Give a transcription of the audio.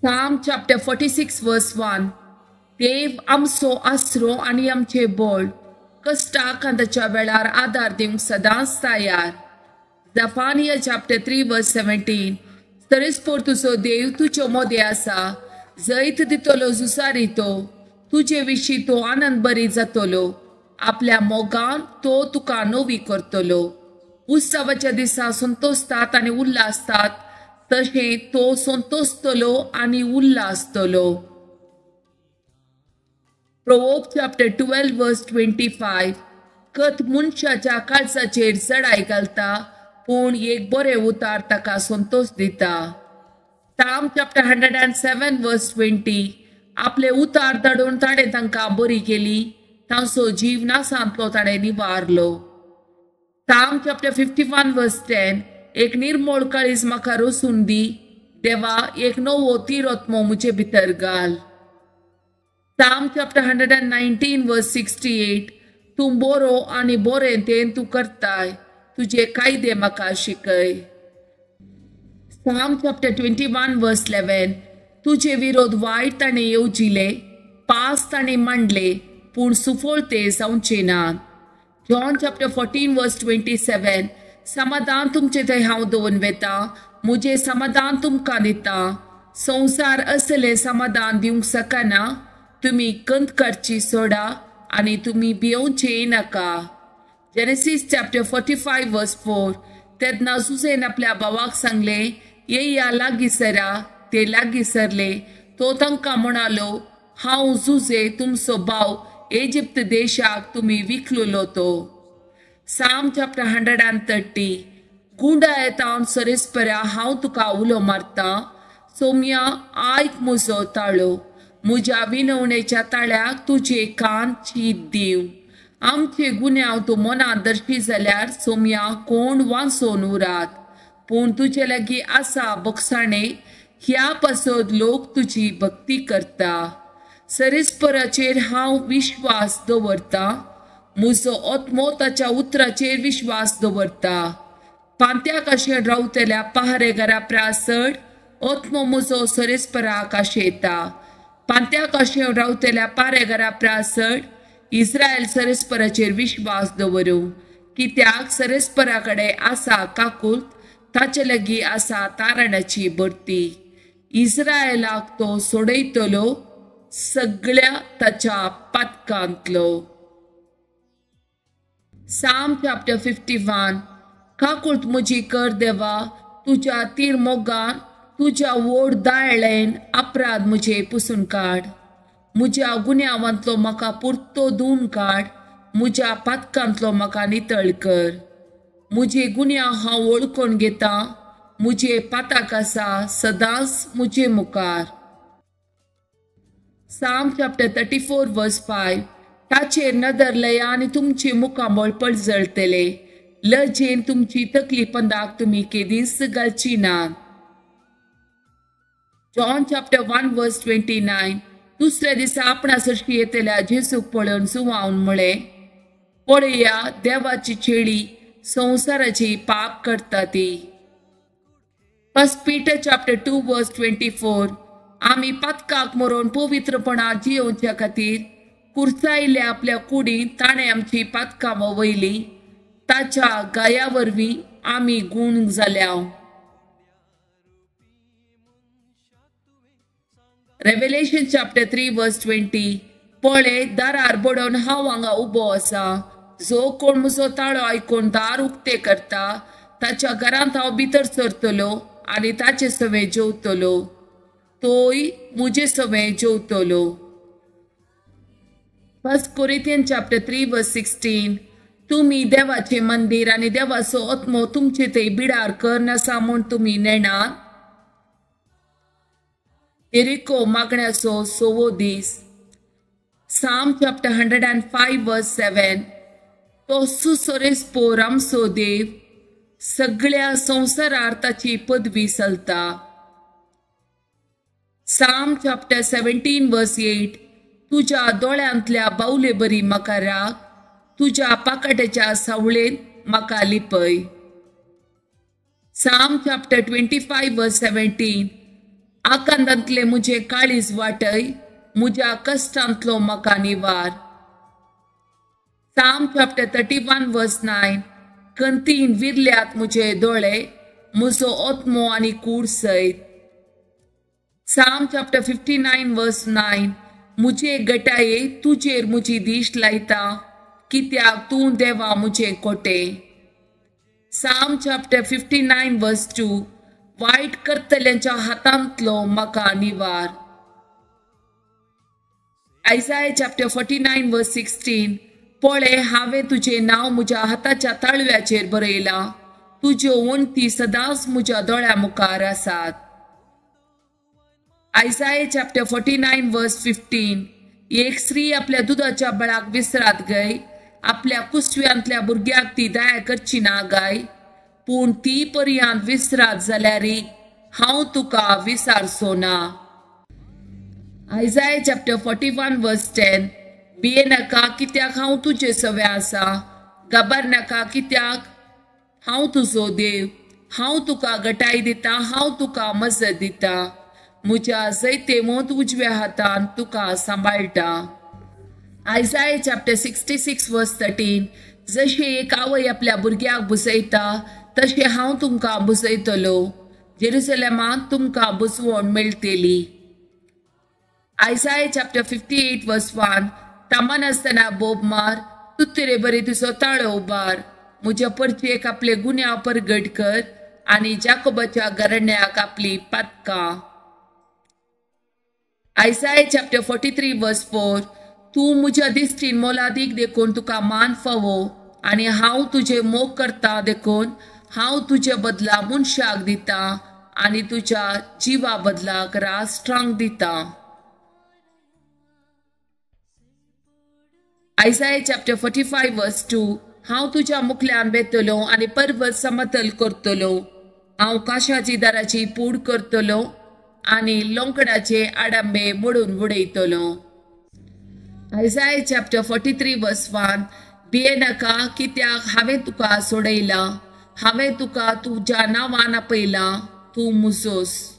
Psalm chapter 46 verse 1. देव आमचो आसरो आनी आमचें बळ, कश्टाक आनी ताच्या वेळार आदार दिवंक सदांच तयार. Zephaniah chapter 3 verse 17. सरेस्पोर तुजो देव तुज्यो मोदें आसा, जैत दितलो झुजारी तो, तुजे विशीं तो आनंद बरी जातलो, आपल्या मोगान तो तुका नवी करतलो. उत्सवाच्या दिसा संतोषतात आनी उल्हासतात तशें तो संतोषतलो आनी उल्हासतलो. Proverbs chapter 12 verse 25. कथ मनशाच्या काळजाचेर चडाय घालता, पूण एक बरें उतार ताका संतोष दिता. Psalm chapter 107 verse 20. आपले उतार धाडून ताणें तांकां बरी केली, तांचो जीव नासांतलो ताणें निवारलो. Psalm chapter 51 verse 10. एक निर्मळ काळीज म्हाका रोसून दी देवा, एक नवो तिरोत्मो म्हजे भितर घाल. Psalm chapter 119 verse 68. तूं बरो आनी बरें तें तूं करताय, तुजे कायदे म्हाका शिकय. Psalm chapter 21 verse 11. तुजे विरोध वायट ताणें येवजिले, पास ताणें मांडले, पूण सुफळ ते जावचे नात. John chapter 14 verse 27. समाधान तुमचे थंय हांव दवरून वेता, म्हजें समाधान तुमकां दिता. संवसार असलें समाधान दिवंक शकना. तुमी कंत काडची सोडा आनी तुमी भियोवचें नाका. Genesis chapter 45 verse 4. तेन्ना जुजेन आपल्या भावाक सांगलें, येया लागीं सरा. ते लागीं सरले. तो तांकां म्हणालो, हांव जुजे तुमचो भाव, इजिप्त देशाक तुमी विकलोलो तो. Psalm chapter 130. गुंडा येता सरेस्परा हांव तुका उलो मारता, सोम्या आयक म्हजो ताळो, म्हज्या विनवणेच्या ताळ्याक तुजे कान चीत दिव. आमचे गुन्यांव तूं मनांत दर्शी जाल्यार सोम्या कोण वांचोन उरात, पूण तुजे लागीं आसा बक्षाणे, ह्या पासत लोक तुजी भक्ती करता. सरेस्पराचेर हांव विश्वास दवरता, म्हजो आत्मो ताच्या उतराचेर विश्वास दवरता. पांत्याक आशेन रावतल्या पहारेघरा प्रास चड आत्मो म्हजो सरेस्पराक आशेता. पांत्याक आशेन रावतल्या पारेघरा प्रास चड इस्रायल सरेस्पराचेर विश्वास दवरूं, कित्याक सरेस्परा कडेन आसा काकूल, ताचे लागीं आसा तारणाची भरती. इस्रायलाक तो सोडयतलो सगळ्या ताच्या पातकांतलो. Psalm chapter 51. काकूळ म्हजी कर देवा, तुज्या तीर मोगान, तुज्या व्हड दायळेन अपराध म्हजे पुसून काड. म्हज्या गुन्यांवांतलो म्हाका पुरतो धुवन काड, म्हज्या पातकांतलो म्हाका नितळ कर. म्हजे गुन्यांव हांव वळखून घेता, म्हजे पाताक आसा सदांच म्हजे मुखार. Psalm chapter 34 verse 5. ताचेर नदर लया आनी तुमचे मुखामळ पळजळटले, लजेन तुमची तकली पंदाक तुमी केदींच घालची ना. John chapter 1 verse 29. दुसऱ्या दिसा आपणा सरशी येतल्या जेसूक पळोवन जुवावन म्हळें, पळया देवाची चेडी, संवसाराची पाप करता ती. 1 Peter chapter 2 verse 24. आमी पातकाक मरोन पवित्रपणा जियोवच्या खातीर कुर्चायिल्ल्या आपल्या कुडींत ताणें आमची पातकां वयली, ताच्या गाया वरवीं आमी गूण जाल्या. Revelation chapter 3 verse 20. पळय दारार बडोवन हांव हांगा उबो आसा, जो कोण म्हजो ताळो आयकून दार उक्तें करता ताच्या घरांत हांव भितर सरतलो आनी ताचे सवें जेवतलो, तोय म्हजे सवें जेवतलो. 1 Corinthians chapter 3 verse 16. तुमी देवाचें मंदीर आनी देवाचो आत्मो तुमचे थंय बिडार कर आसा म्हूण तुमी नेणात. एरिको मागण्याचो सवो दीस. Psalm chapter 105 verse 7. तो सुसरेस्पोर आमचो देव, सगळ्या संवसारार ताची पदवी चलता. Psalm chapter 17 verse 8. तुज्या दोळ्यांतल्या बावले बरी म्हाका राख, तुज्या पाकाट्याच्या सावळेन म्हाका लिपय. Psalm chapter 25 verse 17. आकांतांतले म्हजें काळीज वाटय, म्हज्या कश्टांतलो म्हाका निवार. Psalm chapter 31 verse 9. कंतीन विरल्यात म्हजे दोळे, म्हजो आत्मो आनी कूड सयत. Psalm chapter 59 verse 9. म्हजे गटाये तुजेर म्हजी दीश लायता, कित्याक तूं देवा म्हजें कोटे. Psalm chapter 59 verse 2. वायट करतल्यांच्या हातांतलो म्हाका निवार. Isaiah chapter 49 verse 16. पळय, हांवें तुजें नांव म्हज्या हाताच्या ताळव्याचेर बरयलां, तुज्यो वण्टी सदांच म्हज्या दोळ्या मुखार आसात. Isaiah chapter 49 verse 15. एक स्त्री आपल्या दुदाच्या बळाक विसरात गय, आपल्या कुसव्यांतल्या भुरग्याक ती दया करची ना गाय, पूण ती पर्यंत विसरात जाल्यार हांव तुका विसारचो ना. Isaiah chapter 41 verse 10. भिये नाका कित्याक हांव तुजे सवे आसा, घाबर नाका कित्याक हांव तुजो देव, हांव तुका गटाय दिता, हांव तुका मजत दिता, म्हज्या जैतेवंत उजव्या हातान तुका सांबाळटा. Isaiah chapter 66 verse 13. जशें एक आवय आपल्या भुरग्याक बुजयता तशें हांव तुमकां बुजयतलो, जेरुसलेमांत तुमकां बुजवण मेळटली. Isaiah chapter 58 verse 1. तामानासतना बोब मार, तुत्तेरे बरी तुजो ताळो उबार, म्हज्या परचेक आपले गुन्यांव परगट कर आनी जाकोबाच्या घराण्याक आपली पातकां. Isaiah chapter 43 verse 4. तूं म्हज्या दिश्टीन मोलादीक देखून तुका मान फावो, आनी हांव तुजे मोग करता देखून हांव तुजे बदला मनशाक दिता आनी तुज्या जिवा बदलाक राष्ट्रांक दिता. Isaiah chapter 45 verse 2. हांव तुज्या मुखल्यान वेतलो आनी पर्वत समतल करतलो, हांव काशाची दाराची पूड करतलो आनी लोंकडाचे आडंबे मोडून उडयतलो. Isaiah chapter 43 verse 1. भिये नाका कित्याक हांवें तुका सोडयला, हांवें तुका तुज्या नांवान आपयला, तूं मुजोस.